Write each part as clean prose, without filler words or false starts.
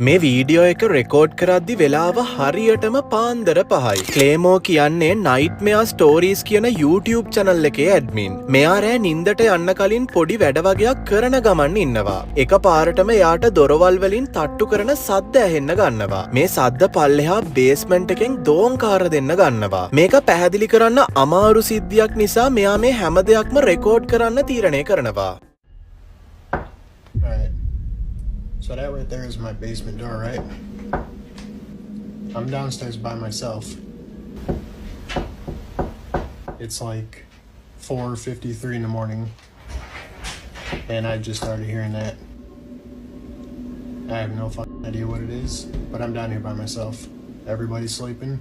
මේ වීඩියෝ එක රෙකෝඩ් කරද්දි වෙලාව හරියටම පාන්දර 5යි. ක්ලේමෝ කියන්නේ නයිට්මෙයා ස්ටෝරීස් කියන YouTube channel එකේ ඇඩ්මින්. මෙයා රෑ නින්දට යන්න කලින් පොඩි වැඩ වගයක් කරන ගමන් ඉන්නවා. එක පාරටම එයාට දොරවල් වලින් තට්ටු කරන සද්ද ඇහෙන්න ගන්නවා. මේ සද්ද පල්ලෙහා බේස්මන්ට් එකෙන් දෝංකාර දෙන්න ගන්නවා. මේක පැහැදිලි කරන්න අමාරු සිද්ධියක් නිසා මෙයා මේ හැම දෙයක්ම රෙකෝඩ් කරන්න තීරණය කරනවා. Alright. So that right there is my basement door, right? I'm downstairs by myself. It's like 4:53 in the morning, and I just started hearing that. I have no fucking idea what it is, but I'm down here by myself. Everybody's sleeping,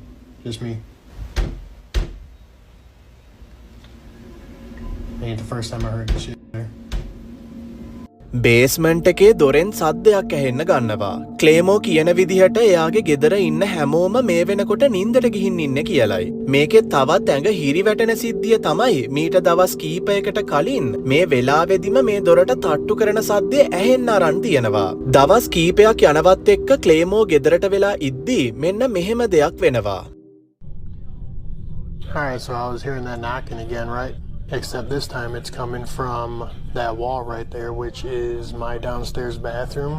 just me. Ain't the first time I heard this shit there. Basement එකේ දොරෙන් සද්දයක් ඇහෙන්න ගන්නවා. Claymore කියන විදිහට එයාගේ ගෙදර ඉන්න හැමෝම මේ වෙනකොට නින්දට ගිහින් ඉන්නේ කියලයි. මේකේ තවත් ඇඟ හිරි වැටෙන සිද්ධිය තමයි මීට දවස් කීපයකට කලින් මේ වෙලාවෙදිම මේ දොරට තට්ටු කරන සද්දය ඇහෙන්න අරන් තියෙනවා. දවස් කීපයක් යනවත් එක්ක ක්ලේමෝ ගෙදරට වෙලා ඉද්දී මෙන්න මෙහෙම දෙයක් වෙනවා. Alright, so I was hearing that knocking again, right? Except this time it's coming from that wall right there, which is my downstairs bathroom.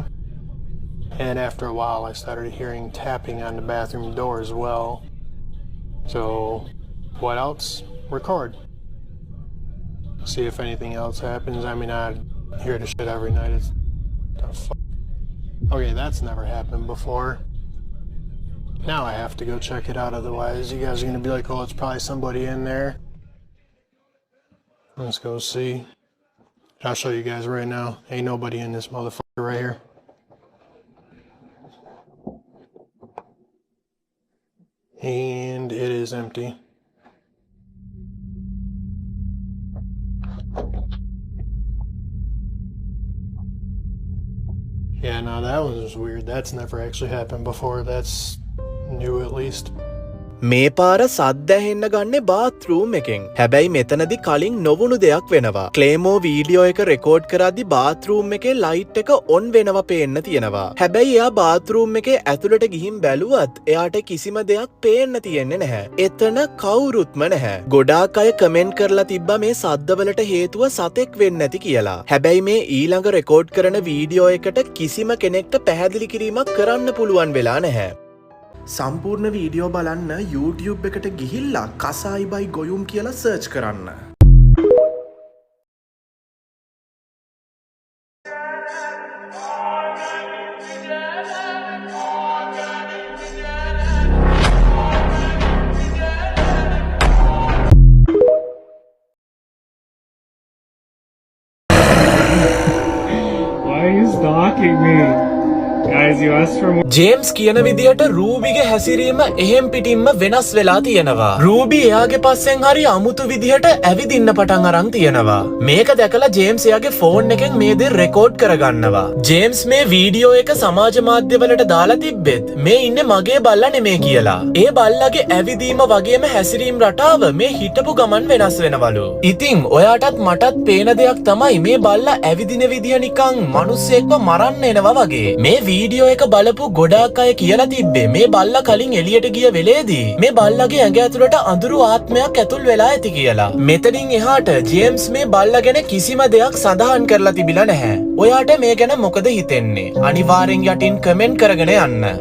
And after a while, I started hearing tapping on the bathroom door as well. So, what else? Record. See if anything else happens. I mean, I hear the shit every night. It's the fuck. Okay, that's never happened before. Now I have to go check it out, otherwise you guys are gonna be like, "Oh, it's probably somebody in there." Let's go see. I'll show you guys right now. Ain't nobody in this motherfucker right here. And it is empty. Yeah, no, that was weird. That's never actually happened before. That's new, at least. මේ පාර සද්ද ඇහෙන්න ගන්නේ bathroom එකෙන්. හැබැයි මෙතනදි කලින් නොවුණු දෙයක් වෙනවා. ක්ලේමෝ වීඩියෝ එක රෙකෝඩ් කරද්දි බාත්රූම් එකේ ලයිට් එක ඔන් වෙනවා පේන්න තියෙනවා. හැබැයි එයා බාත්රූම් එකේ ඇතුළට ගිහින් බැලුවත් එයාට කිසිම දෙයක් පේන්න තියෙන්නේ නැහැ. එතන කවුරුත්ම නැහැ. ගොඩාක් අය කමෙන්ට් කරලා තිබ්බා මේ සද්දවලට හේතුව සතෙක් වෙන්න ඇති කියලා. හැබැයි මේ ඊළඟ රෙකෝඩ් කරන වීඩියෝ එකට කිසිම කෙනෙක්ට පැහැදිලි කිරීමක් කරන්න පුළුවන් වෙලා නැහැ. සම්පූර්ණ වීඩියෝ බලන්න YouTube එකට ගිහිල්ලා කසායි බයි ගොයුම් කියලා සර්ච් කරන්න. Why are you stalking me? Guys, you asked for more. James කියන විදිහට රූබිගේ හැසිරීම එහෙම් පිටින්ම වෙනස් වෙලා තියෙනවා. රූබි එයාගේ පස්සෙන් හරි අමුතු විදිහට ඇවිදින්න පටන් අරන් තියෙනවා. මේක දැකලා ජේම්ස් එයාගේ ෆෝන් එකෙන් මේ දේ රෙකෝඩ් කරගන්නවා. ජේම්ස් මේ වීඩියෝ එක සමාජ මාධ්‍යවලට දාලා තිබ්බෙත් මේ ඉන්නේ මගේ බල්ලා නෙමේ කියලා. ඒ බල්ලගේ ඇවිදීම වගේම හැසිරීම් රටාව මේ හිටපු ගමන් වෙනස් වෙනවලු. ඉතින් ඔයාටත් මටත් පේන දෙයක් තමයි මේ බල්ලා ඇවිදින විදිය නිකන් මිනිස්සෙක්ව මරන්න එනවා වගේ. මේ වීඩියෝ එක බලපු ගොඩාක් අය කියලා තිබ්බේ මේ බල්ලා කලින් එළියට ගිය වෙලේදී මේ බල්ලගේ ඇඟ ඇතුළට අඳුරු ආත්මයක් ඇතුල් වෙලා ඇති කියලා. මෙතනින් එහාට ජේම්ස් මේ බල්ලා ගැන කිසිම දෙයක් සඳහන් කරලා තිබිලා නැහැ. ඔයාට මේ ගැන මොකද හිතෙන්නේ? අනිවාර්යෙන් යටින් කමෙන්ට් කරගෙන යන්න.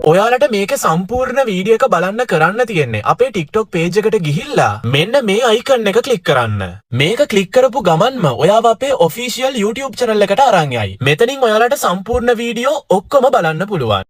ඔයාලට මේක සම්පූර්ණ වීඩියෝ එක බලන්න කරන්න තියෙන්නේ අපේ TikTok page එකට ගිහිල්ලා මෙන්න මේ අයිකන් එක ක්ලික් කරන්න. මේක ක්ලික් කරපු ගමන්ම ඔයාව අපේ ඔෆිෂියල් YouTube channel එකට අරන් යයි. මෙතනින් ඔයාලට සම්පූර්ණ වීඩියෝ ඔක්කොම බලන්න පුළුවන්.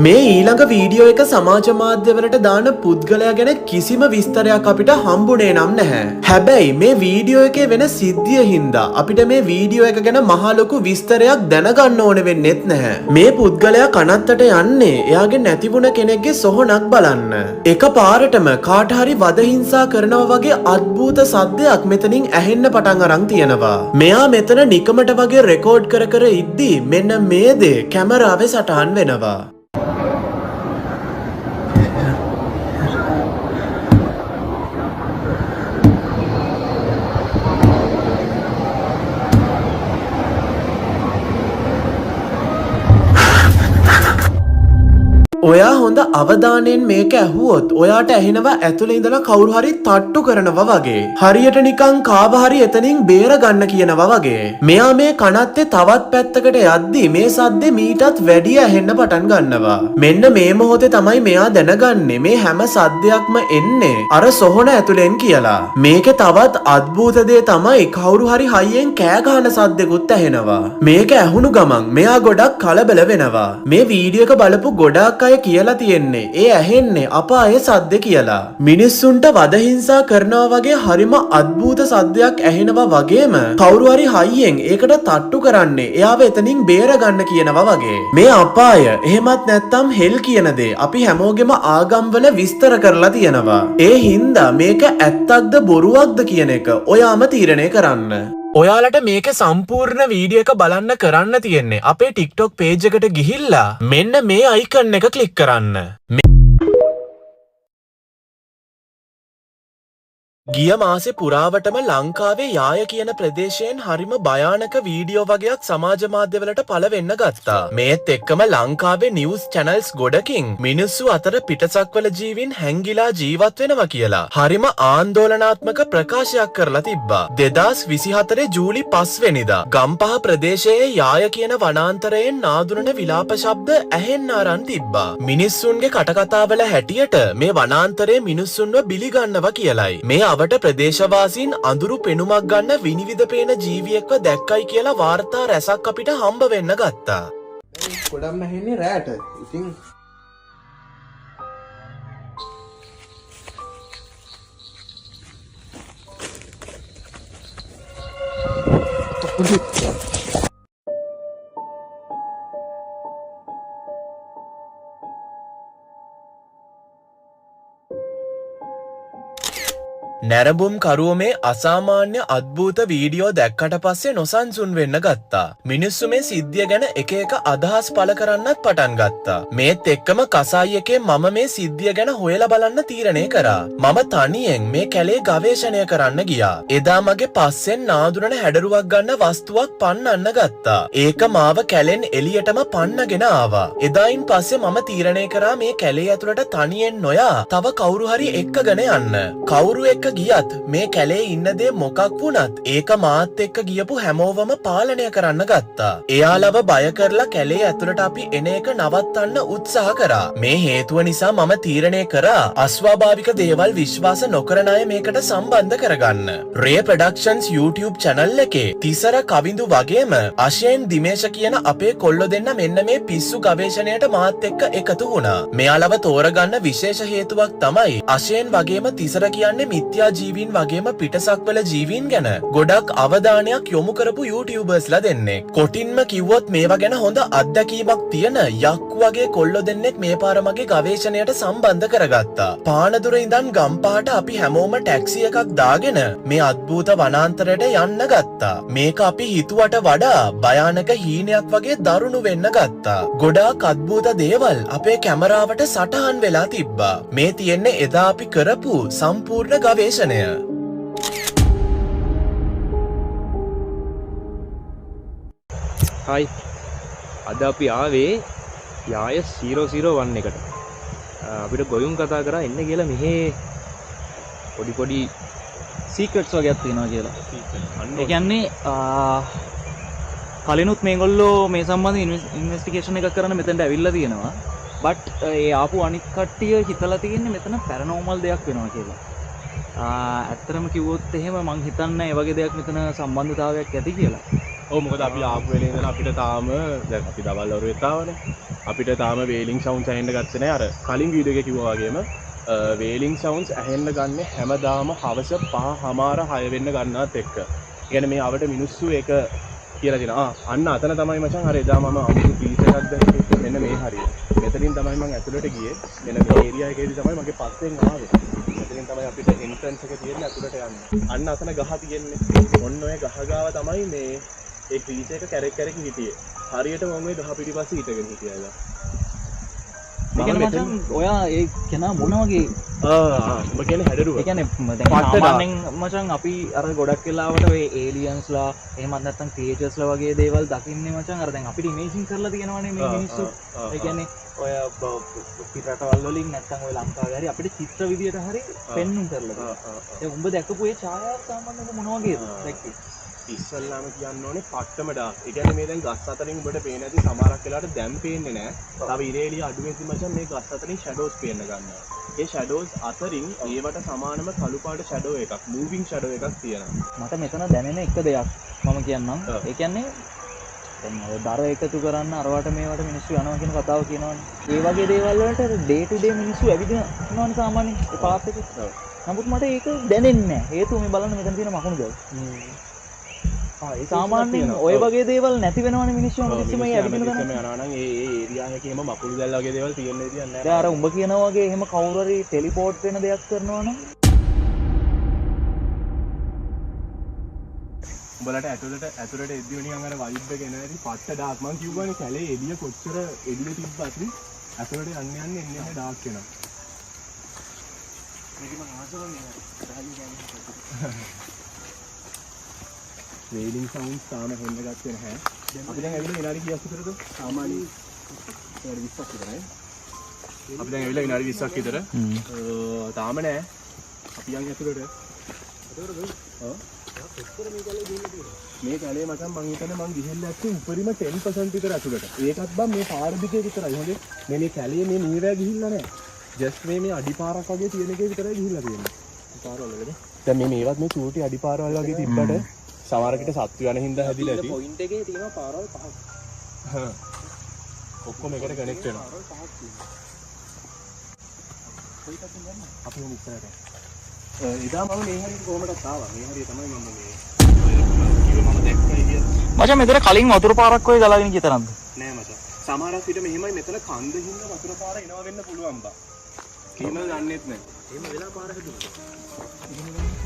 මේ ඊළඟ වීඩියෝ එක සමාජ මාධ්‍යවලට දාන පුද්ගලයා ගැන කිසිම විස්තරයක් අපිට හම්බුනේ නම් නැහැ. හැබැයි මේ වීඩියෝ එකේ වෙන සිද්ධිය හින්දා අපිට මේ වීඩියෝ එක ගැන මහා ලොකු විස්තරයක් දැනගන්න ඕන වෙන්නෙත් නැහැ. මේ පුද්ගලයා කනත්තට යන්නේ එයාගේ නැතිවුණ කෙනෙක්ගේ සොහොනක් බලන්න. එක පාරටම කාට හරි වද හිංසා කරනවා වගේ අద్භූත සද්දයක් මෙතනින් ඇහෙන්න පටන් අරන් තියෙනවා. මෙයා මෙතන නිකමට වගේ රෙකෝඩ් කර කර ඉද්දී මෙන්න මේ දේ කැමරාවේ සටහන් වෙනවා. ඔයා හොඳ අවධානයෙන් මේක ඇහුවොත් ඔයාට ඇහෙනවා ඇතුලේ ඉඳලා කවුරු හරි තට්ටු කරනවා වගේ. හරියට නිකන් කාව හරි එතනින් බේර ගන්න කියනවා වගේ. මෙයා මේ කනත්තේ තවත් පැත්තකට යද්දි මේ සද්දේ මීටත් වැඩිය ඇහෙන්න පටන් ගන්නවා. මෙන්න මේ මොහොතේ තමයි මෙයා දැනගන්නේ මේ හැම සද්දයක්ම එන්නේ අර සොහොන ඇතුලෙන් කියලා. මේකේ තවත් අద్භූත දේ තමයි කවුරු හරි හයියෙන් කෑ ගහන සද්දෙකුත් ඇහෙනවා. මේක ඇහුණු ගමන් මෙයා ගොඩක් කලබල වෙනවා. මේ වීඩියෝ එක බලපු ගොඩාක් අය කියලා තියෙන්නේ ඒ ඇහෙන්නේ අපායේ සද්ද කියලා. මිනිස්සුන්ට වද හිංසා කරනවා වගේ හරිම අద్භූත සද්දයක් ඇහෙනවා වගේම කවුරු හරි හයියෙන් ඒකට තට්ටු කරන්නේ එයාව එතනින් බේරගන්න කියනවා වගේ. මේ අපාය එහෙමත් නැත්නම් හෙල් කියන දේ අපි හැමෝගෙම ආගම්වල විස්තර කරලා තියෙනවා. ඒ හින්දා මේක ඇත්තක්ද බොරුවක්ද කියන එක ඔයාම තීරණය කරන්න. ඔයාලට මේක සම්පූර්ණ වීඩියෝ එක බලන්න කරන්න තියෙන්නේ අපේ TikTok page එකට ගිහිල්ලා මෙන්න මේ අයිකන් එක ක්ලික් කරන්න. ගිය මාසේ පුරාවටම ලංකාවේ යාය කියන ප්‍රදේශයෙන් හරිම භයානක වීඩියෝ වගයක් සමාජ මාධ්‍යවලට පළ වෙන්න ගත්තා. මේත් එක්කම ලංකාවේ නිවුස් චැනල්ස් ගොඩකින් මිනිස්සු අතර පිටසක්වල ජීවීන් හැංගිලා ජීවත් වෙනවා කියලා හරිම ආందోලනාත්මක ප්‍රකාශයක් කරලා තිබ්බා. 2024 ජූලි 5 වෙනිදා ගම්පහ ප්‍රදේශයේ යාය කියන වනාන්තරයෙන් නාදුනන විලාප ශබ්ද ඇහෙන්න අරන් තිබ්බා. මිනිස්සුන්ගේ කටකතාවල හැටියට මේ වනාන්තරයේ මිනිස්සුන්ව බිලිගන්නවා කියලයි. මේ අවට ප්‍රදේශවාසීන් අඳුරු පෙනුමක් ගන්න විනිවිද පේන ජීවියෙක්ව දැක්කයි කියලා වාර්තා රැසක් අපිට හම්බ වෙන්න ගත්තා. ගොඩක්ම ඇහෙන්නේ රෑට. ඉතින් නැරඹුම් කරුවෝ මේ අසාමාන්‍ය අద్භූත වීඩියෝ දැක්කට පස්සේ නොසන්සුන් වෙන්න ගත්තා. මිනිස්සු මේ සිද්ධිය ගැන එක එක අදහස් පළ කරන්නත් පටන් ගත්තා. මේත් එක්කම කසායි එකේ මම මේ සිද්ධිය ගැන හොයලා බලන්න තීරණය කරා. මම තනියෙන් මේ කැලේ ගවේෂණය කරන්න ගියා. එදා මගේ පස්සෙන් නාදුනන හැඩරුවක් ගන්න වස්තුවක් පන්නන්න ගත්තා. ඒක මාව කැලෙන් එළියටම පන්නගෙන ආවා. එදායින් පස්සේ මම තීරණය කරා මේ කැලේ ඇතුළට තනියෙන් නොයා තව කවුරු හරි එක්කගෙන යන්න. කවුරු එක්ක ගියත් මේ කැලේ ඉන්න දේ මොකක් වුණත් ඒක මාත් එක්ක ගියපු හැමෝවම පාලනය කරන්න ගත්තා. එයාලව බය කරලා කැලේ ඇතුළට අපි එන එක නවත්තන්න උත්සාහ කරා. මේ හේතුව නිසා මම තීරණය කරා අස්වාභාවික දේවල් විශ්වාස නොකරන අය මේකට සම්බන්ධ කරගන්න. රේ ප්‍රොඩක්ෂන්ස් YouTube channel එකේ තිසර කවිඳු වගේම අශයෙන් දිමේෂ කියන අපේ කොල්ලෝ දෙන්න මෙන්න මේ පිස්සු ගවේෂණයට මාත් එක්ක එකතු වුණා. මෙයාලව තෝරගන්න විශේෂ හේතුවක් තමයි අශයෙන් වගේම තිසර කියන්නේ මිත්‍යා ජීවීන් වගේම පිටසක්වල ජීවීන් ගැන ගොඩක් අවධානයක් යොමු කරපු YouTubersලා දෙන්නෙක්. කොටින්ම කිව්වොත් මේවා ගැන හොඳ අත්දැකීමක් තියෙන යක්කු වගේ කොල්ලෝ දෙන්නෙක් මේ පාර මගේ ගවේෂණයට සම්බන්ධ කරගත්තා. පානදුර ඉඳන් ගම්පහට අපි හැමෝම ටැක්සි එකක් දාගෙන මේ අద్භූත වනාන්තරයට යන්න ගත්තා. මේක අපි හිතුවට වඩා භයානක හීනයක් වගේ දරුණු වෙන්න ගත්තා. ගොඩාක් අద్භූත දේවල් අපේ කැමරාවට සටහන් වෙලා තිබ්බා. මේ තියෙන්නේ එදා අපි කරපු සම්පූර්ණ ගවේෂණය. හයි, අද අපි ආවේ යාය 001 එකට. අපිට ගොයුම් කතා කරා එන්න කියලා මෙහෙ පොඩි පොඩි සීක්‍රට්ස් වගේක් තියෙනවා කියලා. ඒ කියන්නේ කලිනුත් මේගොල්ලෝ මේ සම්බන්ධ ඉන්වෙස්ටිගේෂන් එකක් කරන්න මෙතනට ඇවිල්ලා තියෙනවා. බට් ඒ ආපු අනිත් කට්ටිය හිතලා තියෙන්නේ මෙතන පැරනෝමල් දෙයක් වෙනවා කියලා. ඇත්තටම කිව්වොත් එහෙම මං හිතන්නේ ඒ වගේ දෙයක් මෙතන සම්බන්ධතාවයක් ඇති කියලා. ඔව්, මොකද අපි ආපු වෙලේ ඉඳලා අපිට තාම දැන් අපි දවල් වරුවෙත් ආවනේ. අපිට තාම වේලිං සවුන්ඩ්ස් ඇහෙන්න ගත්තේ නෑ. අර කලින් වීඩියෝ එකේ කිව්වා වගේම වේලිං සවුන්ඩ්ස් ඇහෙන්න ගන්නේ හැමදාම හවස 5:30 6 වෙන්න ගන්නවත් එක්ක. ඒ කියන්නේ මේ අවට මිනිස්සු ඒක කියලා දෙනවා. අන්න අතන තමයි මචං අර එදා මම අමුතු පීස් එකක් දැක්කේ. මෙන්න මේ හරිය. මෙතනින් තමයි මං ඇතුළට ගියේ. මෙන්න මේ ඒරියා එකේදී තමයි මගේ පස්සෙන් ආවේ. මෙතනින් තමයි අපිට එන්ට්‍රන්ස් එක තියෙන්නේ ඇතුළට යන්න. අන්න අතන ගහ තියෙන්නේ. ඔන්න ඔය ගහ ගාව තමයි මේ ඒ ක්‍රීචර් එක කැරක් කැරක හිටියේ. හරියට මම මේ ගහ පිටිපස්සේ හිටගෙන හිටියා එදා. ඒ කියන්නේ මම මචං ඔයා ඒ කෙනා මොන වගේ ආ උඹ කියන්නේ හැඩරුව. ඒ කියන්නේ දැන් පට්ට සාමාන්‍යයෙන් මචං අපි අර ගොඩක් වෙලාවට ඔය ඒලියන්ස්ලා එහෙමත් නැත්නම් ක්‍රියේචර්ස්ලා වගේ දේවල් දකින්නේ මචං අර දැන් අපිට ඉමේජින් කරලා තියෙනවනේ මේ මිනිස්සු. ඒ කියන්නේ ඔය පිට රටවල් වලින් නැත්නම් ඔය ලංකාවේ හරි අපිට චිත්‍ර විදියට හරි පෙන්නුම් කරලා තියෙනවා. දැන් උඹ දැකපු ඒ ඡායාව සාමාන්‍යයෙන් උඹ මොන වගේද දැක්කේ? ඉස්සල්ලාම කියන්න ඕනේ පට්ටම ඩාර්ක්. ඒ කියන්නේ මේ දැන් ගස් අතරින් උඹට පේන ඇති සමහරක් වෙලාවට දැන් පේන්නේ නෑ. තව ඉරේ එළිය අඩු වෙද්දි මචං මේ ගස් අතරින් ෂැඩෝස් පේන්න ගන්නවා. ඒ ෂැඩෝස් අතරින් ඒවට සමානම කළු පාට ෂැඩෝ එකක්, මූවිං ෂැඩෝ එකක් තියෙනවා. මට මෙතන දැනෙන එක දෙයක් මම කියන්නම්. ඒ කියන්නේ දැන් ඔය දර එකතු කරන්න අරවට මේවට මිනිස්සු යනවා කියන කතාව කියනවනේ. ඒ වගේ දේවල් වලට ඩේ ටු ඩේ මිනිස්සු ඇවිදිනවනේ සාමාන්‍යයෙන් ඒ පාත් එකේ. නමුත් මට ඒක දැනෙන්නේ නෑ. හේතුව මේ බලන්න මෙතන තියෙන මකුණු දැල්. ඒ සාමාන්‍යයෙන් ඔය වගේ දේවල් නැති වෙනවනේ මිනිස්සු හැමතිස්සෙම ඒ ඇවිදින තැන. හැමතිස්සෙම යනවා නම් ඒ ඒ ඒරියා එකේ එහෙම මකුළු දැල් වගේ දේවල් තියෙන්න විදියක් නෑ. දැන් අර උඹ කියනා වගේ එහෙම කවුරු හරි ටෙලිපෝට් වෙන දෙයක් කරනවා නම් උඹලට ඇතුළට එද්දි නිකන් අර වයිබ් එක එනවා ඇති පට්ට ඩාර්ක්. මං කිව්වනේ කැලේ එළිය කොච්චර එළිය තිබ්බත් ඇතුළට යන්න යන්න එන්න එන්න ඩාර්ක් වෙනවා. වේලිං සවුන්ඩ්ස් තාම හෙන්න ගත්තේ නැහැ. අපි දැන් ඇවිල්ලා විනාඩි කීයක් විතරද? සාමාන්‍ය විනාඩි 20ක් විතර නේ. අපි දැන් ඇවිල්ලා විනාඩි 20ක් විතර. තාම නෑ. අපි යන් ඇතුළට. ඔව්. මේ කැලේ මචං මං හිතන්නේ මං ගිහිල්ලා ඇත්තේ උපරිම 10% විතර ඇතුළට. ඒකත් බං මේ පාර දිගේ විතරයි. හොඳේ. මේ මේ කැලේ මේ නීරෑ ගිහිල්ලා නෑ. ජස්ට් මේ මේ අඩි පාරක් වගේ තියෙන එකේ විතරයි ගිහිල්ලා තියෙන්නේ. පාරවල් වලනේ. දැන් මේ මේවත් මේ චූටි අඩි පාරවල් වගේ තිබ්බට සමහරකට සත්තු යන හින්දා හැදිලා ඇති. පොයින්ට් එකේ තියෙනවා පාරවල් පහක්. ඔක්කොම එකට කනෙක්ට් වෙනවා. පාරවල් පහක් තියෙනවා. කොයි පැත්තෙන් යන්නේ? අපි මෙන්න ඉස්සරහට. එදා මම මේ හරියට කොහමදත් ආවා. මේ හරිය තමයි මම මේ කිව්වේ මම දැක්කයි කියලා. මචං මෙතන කලින් වතුර පාරක් ඔය ගලාගෙන ගිය තරම්ද? නෑ මචං. සමහරක් විට මෙහෙමයි මෙතන කන්ද හින්දා වතුර පාර එනවා වෙන්න පුළුවන් බා. එහෙම දන්නෙත් නෑ. එහෙම වෙලා පාර හැදුණා.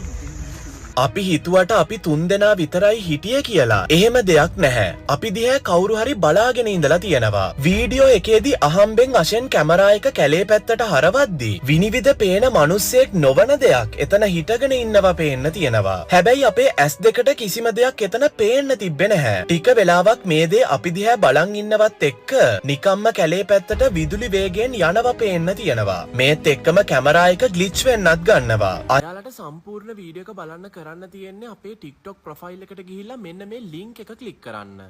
අපි හිතුවට අපි තුන් දෙනා විතරයි හිටියේ කියලා. එහෙම දෙයක් නැහැ. අපි දිහා කවුරු හරි බලාගෙන ඉඳලා තියෙනවා. වීඩියෝ එකේදී අහම්බෙන් අශෙන් කැමරා එක කැලේ පැත්තට හරවද්දී විනිවිද පේන මිනිස්සෙක් නොවන දෙයක් එතන හිටගෙන ඉන්නවා පේන්න තියෙනවා. හැබැයි අපේ ඇස් දෙකට කිසිම දෙයක් එතන පේන්න තිබ්බේ නැහැ. ටික වෙලාවක් මේ දේ අපි දිහා බලන් ඉන්නවත් එක්ක නිකම්ම කැලේ පැත්තට විදුලි වේගයෙන් යනවා පේන්න තියෙනවා. මේත් එක්කම කැමරා එක ග්ලිච් වෙන්නත් ගන්නවා. ඔයාලට සම්පූර්ණ වීඩියෝ එක බලන්න කරන්න තියෙන්නේ අපේ TikTok profile එකට ගිහිල්ලා මෙන්න මේ ලින්ක් එක ක්ලික් කරන්න.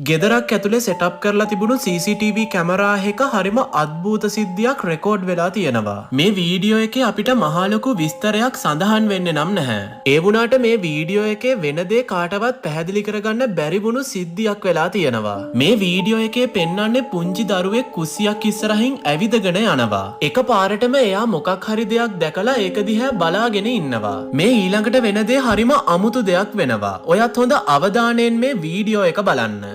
ගෙදරක් ඇතුලේ සෙටප් කරලා තිබුණු CCTV camera එක හරිම අద్භූත සිද්ධියක් රෙකෝඩ් වෙලා තියෙනවා. මේ වීඩියෝ එකේ අපිට මහා ලොකු විස්තරයක් සඳහන් වෙන්නේ නම් නැහැ. ඒ වුණාට මේ වීඩියෝ එකේ වෙන දේ කාටවත් පැහැදිලි කරගන්න බැරි වුණු සිද්ධියක් වෙලා තියෙනවා. මේ වීඩියෝ එකේ පෙන්වන්නේ පුංචි දරුවෙක් කුස්සියක් ඉස්සරහින් ඇවිදගෙන යනවා. එක පාරටම එයා මොකක් හරි දෙයක් දැකලා ඒක දිහා බලාගෙන ඉන්නවා. මේ ඊළඟට වෙන දේ හරිම අමුතු දෙයක් වෙනවා. ඔයත් හොඳ අවධානයෙන් මේ වීඩියෝ එක බලන්න.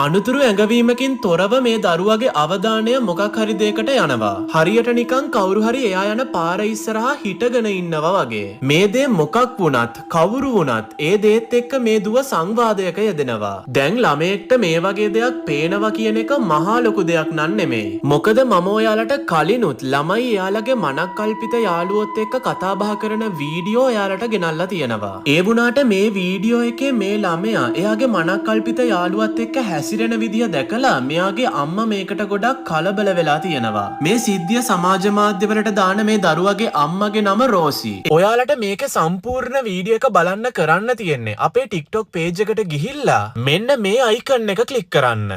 අනුතුරු ඇඟවීමකින් තොරව මේ දරුවගේ අවධානය මොකක් හරි දෙයකට යනවා. හරියට නිකන් කවුරු හරි එයා යන පාර ඉස්සරහා හිටගෙන ඉන්නවා වගේ. මේ දේ මොකක් වුණත් කවුරු වුණත් ඒ දේත් එක්ක මේ දුව සංවාදයක යෙදෙනවා. දැන් ළමයෙක්ට මේ වගේ දෙයක් පේනවා කියන එක මහා ලොකු දෙයක් නන් නෙමෙයි. මොකද මම ඔයාලට කලිනුත් ළමයි එයාලගේ මනක්කල්පිත යාළුවොත් එක්ක කතා බහ කරන වීඩියෝ ඔයාලට ගෙනල්ලා තියෙනවා. ඒ වුණාට මේ වීඩියෝ එකේ මේ ළමයා එයාගේ මනක්කල්පිත යාළුවත් එක්ක හැසිරෙන විදිය දැකලා මෙයාගේ අම්මා මේකට ගොඩක් කලබල වෙලා තියෙනවා. මේ සිද්ධිය සමාජ මාධ්‍යවලට දාන මේ දරුවගේ අම්මගේ නම රෝසි. ඔයාලට මේක සම්පූර්ණ වීඩියෝ එක බලන්න කරන්න තියෙන්නේ අපේ TikTok page එකට ගිහිල්ලා මෙන්න මේ අයිකන් එක ක්ලික් කරන්න.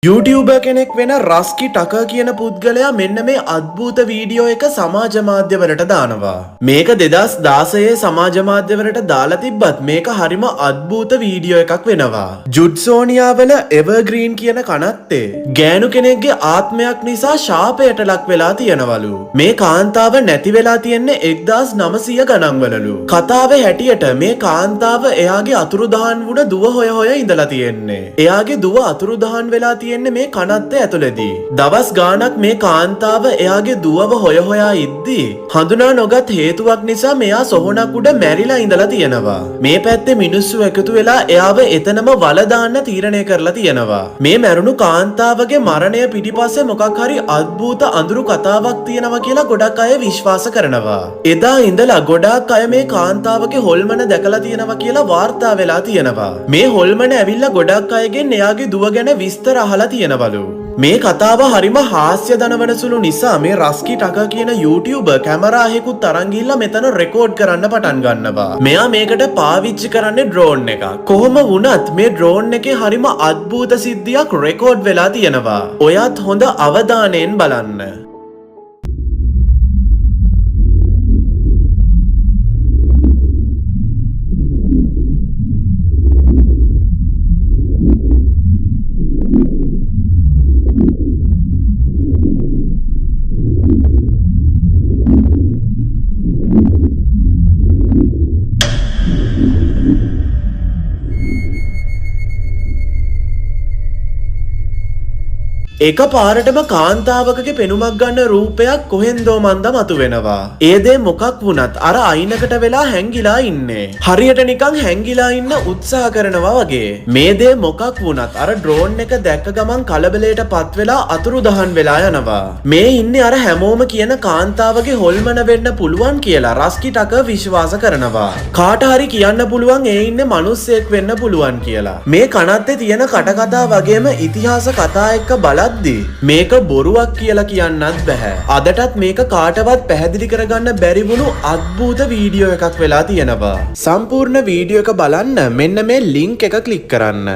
YouTuber කෙනෙක් වෙන රස්කි ටකර් කියන පුද්ගලයා මෙන්න මේ අద్භූත වීඩියෝ එක සමාජ මාධ්‍යවලට දානවා. මේක 2016 සමාජ මාධ්‍යවලට දාලා තිබ්බත් මේක හරිම අద్භූත වීඩියෝ එකක් වෙනවා. ජුඩ්සෝනියාවල එවර්ග්‍රීන් කියන කනත්තේ ගෑනු කෙනෙක්ගේ ආත්මයක් නිසා ශාපයට ලක් වෙලා තියෙනවලු. මේ කාන්තාව නැති වෙලා තියෙන්නේ 1900 ගණන් වලලු. කතාවේ හැටියට මේ කාන්තාව එයාගේ අතුරුදහන් වුණ දුව හොය හොය ඉඳලා තියෙන්නේ. එයාගේ දුව අතුරුදහන් වෙලා තියෙන්නේ මේ කනත්ත ඇතුළේදී. දවස් ගාණක් මේ කාන්තාව එයාගේ දුවව හොය හොයා ඉද්දී හඳුනා නොගත් හේතුවක් නිසා මෙයා සොහොනක් උඩ මැරිලා ඉඳලා තියෙනවා. මේ පැත්තේ මිනිස්සු එකතු වෙලා එයාව එතනම වල දාන්න තීරණය කරලා තියෙනවා. මේ මැරුණු කාන්තාවගේ මරණය පිටිපස්සේ මොකක් හරි අద్භූත අඳුරු කතාවක් තියෙනවා කියලා ගොඩක් අය විශ්වාස කරනවා. එදා ඉඳලා ගොඩාක් අය මේ කාන්තාවගේ හොල්මන දැකලා තියෙනවා කියලා වාර්තා වෙලා තියෙනවා. මේ හොල්මන ඇවිල්ලා ගොඩක් අයගෙන් එයාගේ දුව ගැන විස්තර අහලා තියෙනවලු. මේ කතාව හරිම හාස්‍ය දනවන සුළු නිසා මේ රස්කි ටකර් කියන YouTuber camera එකකුත් අරන් ගිහිල්ලා මෙතන රෙකෝඩ් කරන්න පටන් ගන්නවා. මෙයා මේකට පාවිච්චි කරන්නේ ඩ්‍රෝන් එකක්. කොහොම වුණත් මේ ඩ්‍රෝන් එකේ හරිම අద్භූත සිද්ධියක් රෙකෝඩ් වෙලා තියෙනවා. ඔයත් හොඳ අවධානයෙන් බලන්න. එක පාරටම කාන්තාවකගේ පෙනුමක් ගන්න රූපයක් කොහෙන්දෝ මන්ද මතුවෙනවා. ඒ දේ මොකක් වුණත් අර අයිනකට වෙලා හැංගිලා ඉන්නේ. හරියට නිකන් හැංගිලා ඉන්න උත්සාහ කරනවා වගේ. මේ දේ මොකක් වුණත් අර ඩ්‍රෝන් එක දැක්ක ගමන් කලබලයට පත් වෙලා අතුරුදහන් වෙලා යනවා. මේ ඉන්නේ අර හැමෝම කියන කාන්තාවගේ හොල්මන වෙන්න පුළුවන් කියලා රස්කි ටකර් විශ්වාස කරනවා. කාට හරි කියන්න පුළුවන් ඒ ඉන්නේ මිනිස්සෙක් වෙන්න පුළුවන් කියලා. මේ කනත්තේ තියෙන කටකතා වගේම ඉතිහාස කතා එක්ක බලද්දි මේක බොරුවක් කියලා කියන්නත් බැහැ. අදටත් මේක කාටවත් පැහැදිලි කරගන්න බැරි වුණු අద్භූත වීඩියෝ එකක් වෙලා තියෙනවා. සම්පූර්ණ වීඩියෝ එක බලන්න මෙන්න මේ ලින්ක් එක ක්ලික් කරන්න.